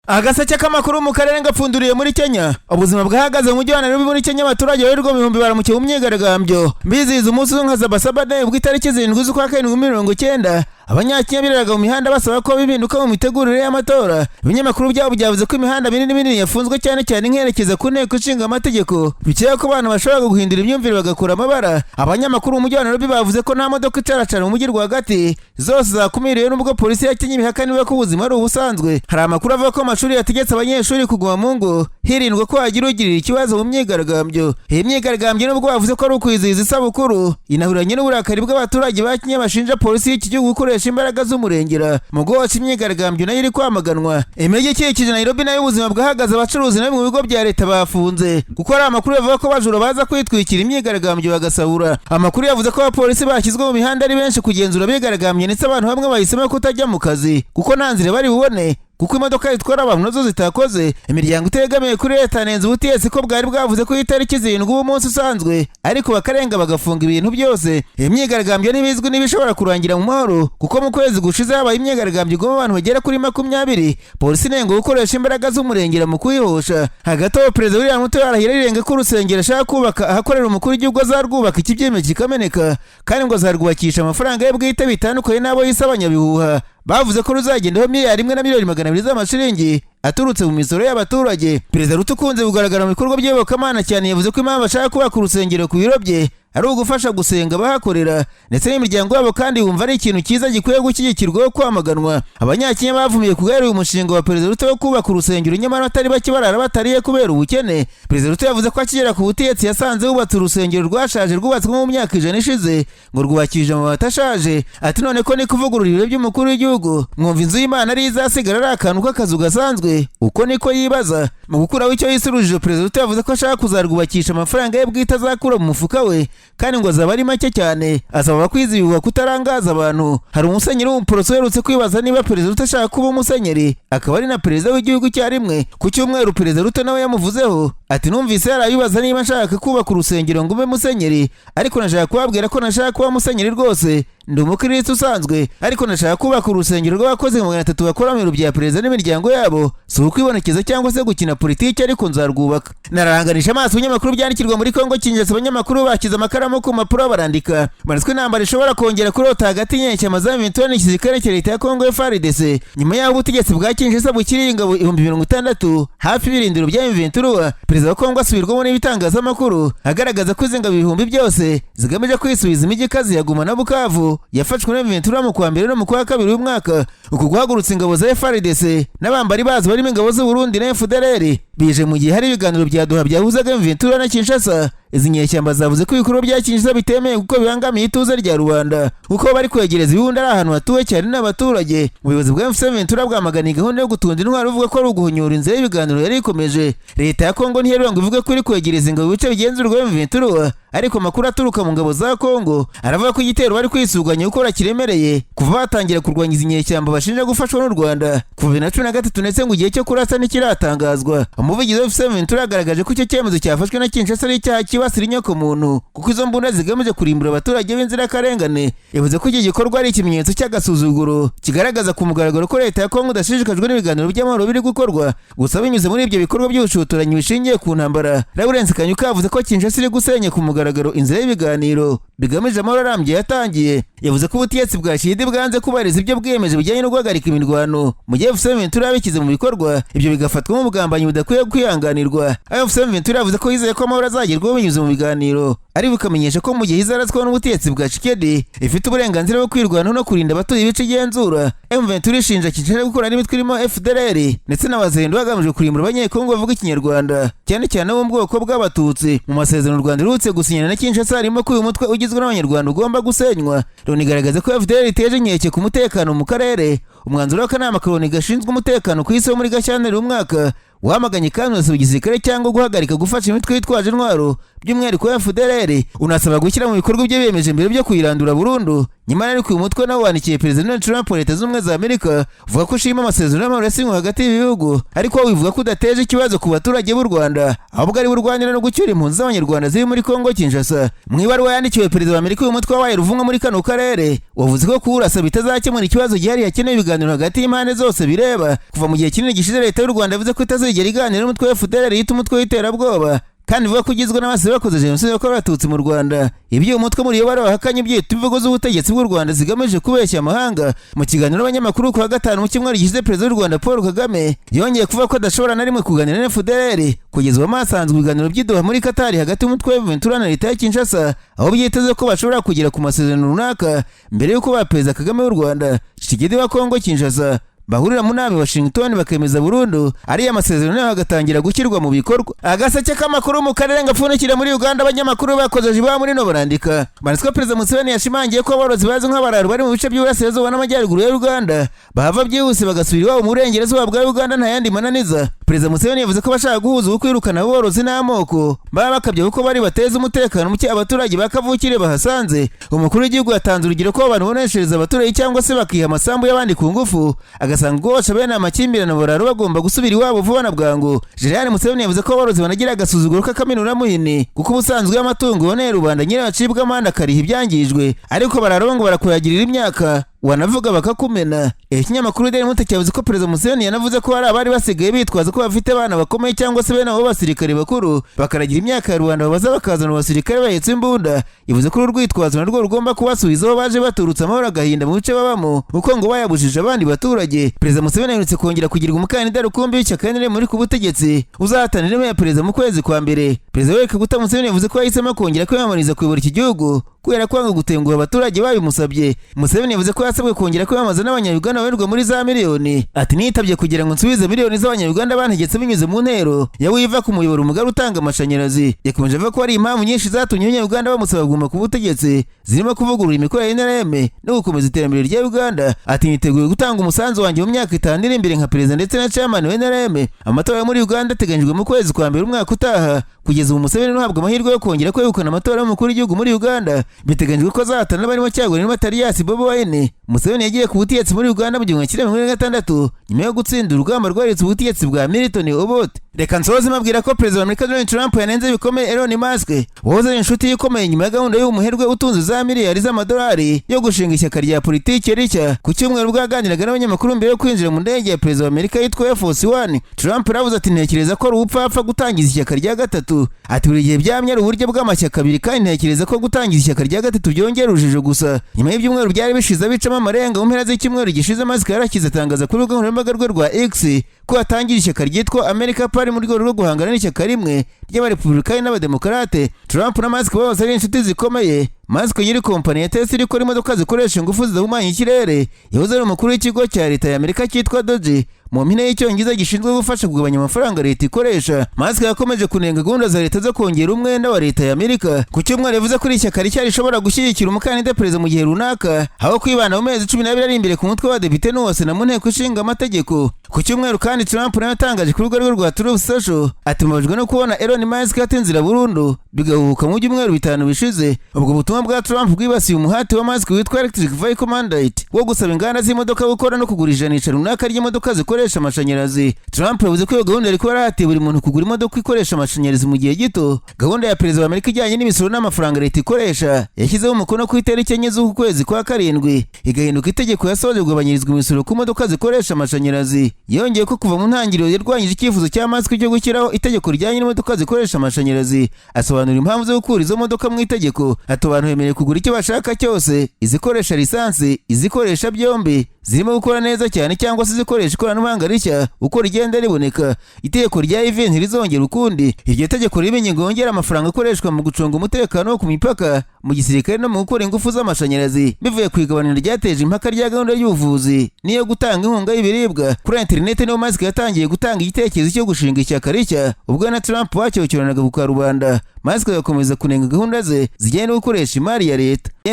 Agaseke k'amakuru mu karere gapfunduriye muri Kenya. Ubuzima bwahagaze mu mujyi wa Nairobi muri Kenya. Abaturage babarirwa mu bihumbi baramukiye mu myigaragambyo bizihiza umunsi uzwi nka Sabasaba Day bw'itariki 7 z'ukwa karindwi 90. Abanyakenya biraraga mu mihanda basaba ko bihinduka mu mitegurire y'amatora. Ibinyamakuru byabo byavuze ko imihanda minini minini yafunzwe, cyane cyane nkerekeza ku Nteko Ishinga Amategeko, bikeka ko abantu bashobora guhindura imyumvire bagakura amabara. Abanyamakuru mu mujyi wa Nairobi bavuze ko nta modoka icaracara mu mujyi rwagati, zose zakumiriwe, nubwo polisi ya Kenya ibihakana ko ubuzima ari ubusanzwe. Hari amakuru avuga ko amashuri yategetse abanyeshuri kuguma mu ngo, hirindwa ko hagira ugirira ikibazo mu myigaragambyo. Iyi myigaragambyo, nubwo bavuze ko ari ukwizihiza isabukuru, inahuranye n'uburakari bw'abaturage ba Kenya bashinja polisi y'iki gihugu gukoresha imbaraga z'umurengera mu guhosha imyigaragambyo, nayo iri kwamaganwa. Imijyi ikikije Nairobi nayo ubuzima bwahagaze. Abacuruzi na mu bigo bya leta bafunze, kuko hari amakuru bavuga ko abajura baza kwitwikira imyigaragambyo bagasahura. Amakuru yavuze ko abapolisi bashyizwe mu mihanda ari benshi kugenzura abigaragambye, ndetse abantu bamwe bahisemo kutajya mu kazi kuko nta nzira bari bubone, kuko imodoka zitwara abantu nazo zitakoze. Imiryango itegamiye kuri leta yanenze ubutegetsi ko bwari bwavuze ko itariki 7 w'umunsi usanzwe, ariko bakarenga bagafunga ibintu byose. Iyi myigaragambyo ntibizwi niba ishobora kurangira mu mahoro, kuko mu kwezi gushize habaye imyigaragambyo igoma abantu bagera kuri 20, polisi inenga gukoresha imbaraga z'umurengera mu kuyihosha. Hagati aho, Perezida William Ruto yarahira rirenga ko urusengero ashaka kubaka ahakorera umukuru w'igihugu azarwubaka ikibyimba kikameneka, kandi ngo azarwubakisha amafaranga ye bwite, bitandukanye n'abo yise abanyabihuha bavuze ko ruzagendaho miliyari 1 na miliyoni 200 z'amashiringi aturutse mu misoro y'abaturage. Perezida Ruto, ukunze kugaragara mu bikorwa by'iyobokamana cyane, yavuze ko impamvu ashaka kubaka urusengero ku biro bye ari ugufasha gusenga abahakorera ndetse n'imiryango yabo, kandi wumva ari ikintu cyiza gikwiye gushyigikirwaho kwamaganwa. Abanyakenya bavumiye kugahera uyu mushinga wa Perezida Ruto wo kubaka urusengero, nyamara batari bake barara batariye kubera ubukene. Perezida Ruto yavuze ko akigera ku butegetsi yasanze wubatse urusengero rwashaje, rwubatswe mu myaka 100 ishize, ngo rwubakishije amabati ashaje. Ati: "None ko ni kuvugurura ibiro by'umukuru w'igihugu, mwumva inzu y'Imana ari izasigara ari akantu k'akazu gasanzwe?" Uko niko yibaza. Mu gukuraho icyo yise urujijo, Perezida Ruto yavuze ko ashaka kuzarwubakisha amafaranga ye bwite azakura mu mufuka we, kandi ngo azaba ari make cyane. Asaba abakwizihiwe kutarangaza abantu. Hari umusenyeri w'umuporoso uherutse kwibaza niba Perezida Ruto ashaka kuba umusenyeri akaba ari na perezida w'igihugu icyarimwe. Ku cyumweru, Perezida Ruto nawe yamuvuzeho, ati: "Numvise yarabibaza niba nshaka kubaka urusengero ngo ube musenyeri, ariko nashaka kubabwira ko nashaka kuba musenyeri rwose. Ndi umukirisitu usanzwe, ariko nashaka kubaka urusengero rw'abakozi 300 bakora mu biro bya perezida n'imiryango yabo. Si ukwibonekeza cyangwa se gukina politiki, ariko nzarwubaka." Nararanganisha amaso ibinyamakuru byandikirwa muri Kongo Kinshasa. Abanyamakuru bashyize amakaramu ku mpapuro barandika, banditswe intambara ishobora kongera kurota hagati y'inyeshyamba za M23 n'igisirikare cya leta ya Kongo FARDC, nyuma y'aho ubutegetsi bwa Kinshasa bukiriye ingabo 60,000 hafi y'ibirindiro bya M23. Perezida wa Kongo asubirwamo n'ibitangazamakuru agaragaza ko izi ngabo ibihumbi byose zigamije kwisubiza imijyi ikaze ya Goma na Bukavu yafashwe na M23 mu kwa mbere no mu kwa kabiri w'umwaka. Uku guhagurutsa ingabo za FARDC n'abambari bazo barimo ingabo z'u Burundi na FDLR bije mu gihe hari ibiganiro bya Doha byahuzaga M23 na Kinshasa. Izi nyeshyamba zavuze ko ibikorwa bya Kinshasa bitemewe kuko bibangamiye ituze rya rubanda, kuko bari kwegereza ibibunda ari ahantu hatuwe cyane n'abaturage. Ubuyobozi bwa M23 bwamaganiye gahunda yo gutunda intwaro, buvuga ko ari uguhunyura inzira y'ibiganiro yari ikomeje. Leta ya Kongo ntiyerura ngo ivuge ko iri kwegereza ingabo ibice bigenzurwa M23, ariko amakuru aturuka mu ngabo za Kongo aravuga ko igitero bari kwisuganya gukora kiremereye kuva batangira kurwanya izi nyeshyamba bashinja gufashwa n'u Rwanda kuva 2013, ndetse ngo igihe cyo kurasa ntikiratangazwa. Umuvugizi wa M23 yagaragaje ko icyo cyemezo cyafashwe na Kinshasa ari icyaha cyibasira inyokomuntu, kuko izo mbunda zigamije kurimbura abaturage b'inzirakarengane. Yavuze ko iki gikorwa ari ikimenyetso cy'agasuzuguro kigaragaza ku mugaragaro ko leta ya Kongo idashishikajwe n'ibiganiro by'amahoro biri gukorwa gusa binyuze muri ibyo bikorwa by'ubushotoranyi bishingiye ku ntambara. Lawrence Kanyuka yavuze ko Kinshasa iri gusenya ku mugaragaro inzira y'ibiganiro bigamije amahoro arambye yatangiye. Yavuze ko ubutegetsi bwa Tshisekedi bwanze kubahiriza ibyo bwiyemeje bijyanye no guhagarika imirwano, mu gihe AFC M23 yabishyize mu bikorwa, ibyo bigafatwa nk'ubugambanyi budakwiye kwihanganirwa. AFC M23 yavuze ko yizeye ko amahoro azagerwaho binyuze mu biganiro, ariko ikamenyesha ko mu gihe izaraswaho n'ubutegetsi bwa Tshisekedi ifite uburenganzira bwo kwirwanaho no kurinda abatuye ibice igenzura. M23 ishinja Kinshasa gukora n'imitwe irimo FDLR ndetse na Wazalendo bagamije kurimbura Abanyekongo bavuga Ikinyarwanda, cyane cyane bo mu bwoko bw'Abatutsi. Mu masezerano u Rwanda ruherutse gusinyana na Kinshasa harimo ko uyu mutwe ugizwe n'Abanyarwanda ugomba gusenywa. Loni igaragaza ko FDLR iteje inkeke ku mutekano mu karere. Umwanzuro w'akanama ka Loni gashinzwe umutekano ku isi wo muri Gashyantare umwaka wamaganye kandi unasaba igisirikare cyangwa guhagarika gufasha imitwe yitwaje intwaro. By'umwihariko FDLR, unasaba gushyira mu bikorwa ibyo biyemeje mbere byo kuyirandura burundu. Nyamara ariko uyu mutwe nawo wandikiye Perezida Donald Trump wa Leta Zunze Ubumwe za Amerika, uvuga ko ushima amasezerano y'amahoro yasinywe hagati y'ibihugu, ariko wivuga ko udateje ikibazo ku baturage b'u Rwanda, ahubwo ari burwanira no gucyura impunzi z'Abanyarwanda ziri muri Kongo Kinshasa. Mu ibaruwa yandikiwe Perezida wa Amerika, uyu mutwe wabaye ruvumwa muri kano karere wavuze ko kuwurasa bitazakemura ikibazo gihari, hakenewe ibiganiro hagati y'impande zose bireba. Kuva mu gihe kinini gishize, Leta y'u Rwanda yavuze ko itazigera iganira n'umutwe wa FDLR yita umutwe w'iterabwoba, kandi ivuga ko ugizwe n'abasize bakoze jenoside yakorewe Abatutsi mu Rwanda. Ibyo uyu mutwe muri iyo baruwa wahakanye byita imvugo z'ubutegetsi bw'u Rwanda zigamije kubeshya amahanga. Mu kiganiro n'abanyamakuru ku wa gatanu mu cyumweru gishize, Perezida w'u Rwanda Paul Kagame yongeye kuvuga ko adashobora na rimwe kuganira na FDLR. Kugeza ubu hasanzwe ibiganiro by'i Doha muri Katari hagati y'umutwe wa Ventura na leta ya Kinshasa, aho byiteze ko bashobora kugera ku masezerano runaka mbere y'uko ba Perezida Kagame w'u Rwanda, Tshisekedi wa Kongo Kinshasa bahurira mu nama i Washington bakemeza burundu ariya masezerano, nayo agatangira gushyirwa mu bikorwa. Agaseke k'amakuru mu karere gapfundikira muri Uganda, abanyamakuru bakoze iba muri no barandika banditswe. Perezida Museveni yashimangiye ko aborozi bazwi nk'abararo bari mu bice by'uburasirazuba n'amajyaruguru ya Uganda bahava byihuse bagasubira iwabo mu burengerazuba bwa Uganda nta yandi mananiza. Perezida Museveni yavuze ko bashaka guhuza ubu kwirukana aborozi n'amoko baba bakabya, kuko bari bateza umutekano muke abaturage ba kavukire bahasanze. Umukuru w'igihugu yatanze urugero ko abantu boneshereza abaturage cyangwa se bakiha amasambu y'abandi ku ngufu, agasanga guhosha bene amakimbirane bararo bagomba gusubira iwabo vuba na bwangu. General Museveni yavuze ko aborozi banagira agasuzuguro k'akaminuramuhini, kuko ubusanzwe iyo amatungo yoneye rubanda, nyirayo acibwa amande akariha ibyangijwe, ariko bararo ngo barakuyagirira imyaka, wanavuga bakakumena. Ikinyamakuru Daily Monitor cyavuze ko Perezida Museveni yanavuze ko hari abari basigaye bitwaza ko bafite abana bakomeye cyangwa se bene abo basirikare bakuru, bakaragira imyaka ya rubanda, babaza bakazana abasirikare bahetse imbunda. Yavuze ko uru rwitwazo narwo rugomba kubasubiza aho baje baturutse, amahoro agahinda mu bice babamo, kuko ngo bayabujije abandi baturage. Perezida Museveni aherutse kongera kugirwa umukandida rukumbi w'ishyaka NRM muri ku butegetsi, uzahatanira intebe ya perezida mu kwezi kwa mbere. Perezida Yoweri Kaguta Museveni yavuze ko yahisemo kongera kwiyamamariza kuyobora iki gihugu kubera kwanga gutenguha abaturage babimusabye. Museveni yavuze ko yasabwe kongera kwiyamamaza n'Abanyayuganda babarirwa muri za miliyoni. Ati: "Nitabye kugira ngo nsubize miliyoni z'Abanyayuganda bantegetse binyuze mu ntero ya wiva ku muyoboro mugari utanga amashanyarazi." Yakomeje avuga ko hari impamvu nyinshi zatumye Abanyayuganda bamusaba kuguma ku butegetsi, zirimo kuvugurura imikorere y'NRM no gukomeza iterambere rya Uganda. Ati: "Niteguye gutanga umusanzu wanjye mu myaka 5 iri imbere nka perezida ndetse na chairman wa NRM." Amatora yo muri Uganda ateganyijwe mu kwezi kwa mbere umwaka utaha. Kugeza ubu Museveni uhabwa amahirwe yo kongera kwegukana amatora y'umukuru w'igihugu muri Uganda. Biteganyijwe ko azahatana n'abarimo Kyagulanyi Matarias Bobi Wine. Museveni yagiye ku butegetsi muri Uganda mu 1946 nyuma yo gutsinda urugamba rwaritse ubutegetsi bwa Milton Obote. Reka nsoze mabwira ko Perezida wa Amerika Donald Trump yanenze bikomeye Elon Musk wahoze ari inshuti ye ikomeye, nyuma ya gahunda y'umuherwe utunze za miliyari z'amadolari yo gushinga ishyaka rya politiki rishya. Ku cyumweru, ubwo yaganiraga n'abanyamakuru mbere yo kwinjira mu ndege ya perezida wa Amerika yitwa Air Force One, Trump yaravuze ati: "Ntekereza ko ari ubupfapfa gutangiza ishyaka rya gatatu." Ati: "Buri gihe byamye ari uburyo bw'amashyaka abiri, kandi ntekereza ko gutangiza ishyaka rya gatatu byongera urujijo gusa." Nyuma y'ibyumweru byari bishize abicamo amarenga, mu mpera z'icyumweru gishize Musk yarashyize atangaza kuri rubuga nkoranyambaga rwe rwa X ko yatangira ishyaka ryitwa America Party mu rwego rwo guhangana n'ishyaka rimwe ry'Abarepublikani n'Abademokarate. Trump na Musk bose ari inshuti zikomeye. Musk nyiri kompani ya Tesla ikora imodoka zikoresha ingufu zidahumanya ikirere, yahoze ari umukuru w'ikigo cya leta ya Amerika cyitwa DOGE, mu mpine y'icyongereza gishinzwe gufasha kugabanya amafaranga leta ikoresha. Musk yakomeje kunenga gahunda za leta zo kongera umwenda wa leta ya Amerika. Ku cyumweru yavuze ko iri shyaka rishya rishobora gushyigikira umukandida perezida mu gihe runaka, aho kwibanda mu mezi 12 ari imbere ku mutwe w'abadepite n'uwa sena mu nteko ishinga amategeko. Ku cyumweru kandi, Trump nawe yatangaje ku rubuga rwe rwa Truth Social ati: "Mbabajwe no kubona Elon Musk atinzira burundu bigahubuka mu byumweru 5 bishize." Ubwo butumwa bwa Trump bwibasiye umuhati wa Musk witwa Electric Vehicle Mandate wo gusaba inganda z'imodoka gukora no kugura ijanisha runaka ry'imodoka zikoresha amashanyarazi. Trump yavuze ko iyo gahunda yari kuba yarahatiye buri muntu kugura imodoka ikoresha amashanyarazi mu gihe gito. Gahunda ya perezida wa Amerika ijyanye n'imisoro n'amafaranga leta ikoresha yashyizeho umukono ku itariki 4 z'uku kwezi kwa karindwi, igahinduka itegeko, yasoje kugabanyirizwa imisoro ku modoka zikoresha amashanyarazi. Yongeye ko kuva mu ntangiriro yarwanyije icyifuzo cya Musk cyo gushyiraho itegeko rijyanye n'imodoka zikoresha amashanyarazi, asobanura impamvu zo gukura izo modoka mu itegeko. Ati: "Abantu bemerewe kugura icyo bashaka cyose, izikoresha lisansi, izikoresha byombi, zirimo gukora neza cyane, cyangwa se izikoresha ikoranabuhanga rishya uko rigenda riboneka. Itegeko rya EV ntirizongera ukundi." Iryo tegeko ririmo ingingo yongera amafaranga akoreshwa mu gucunga umutekano wo ku mipaka, mu gisirikare no mu gukora ingufu z'amashanyarazi, bivuye ku igabaniro ryateje impaka rya gahunda y'ubuvuzi n'iyo gutanga inkunga y'ibiribwa. Kuri interineti niho Musk yatangiye gutanga igitekerezo cyo gushinga ishyaka rishya, ubwo na Trump bacyocyoranaga ku karubanda. Musk agakomeza kunenga gahunda ze zijyanye no gukoresha imari ya leta.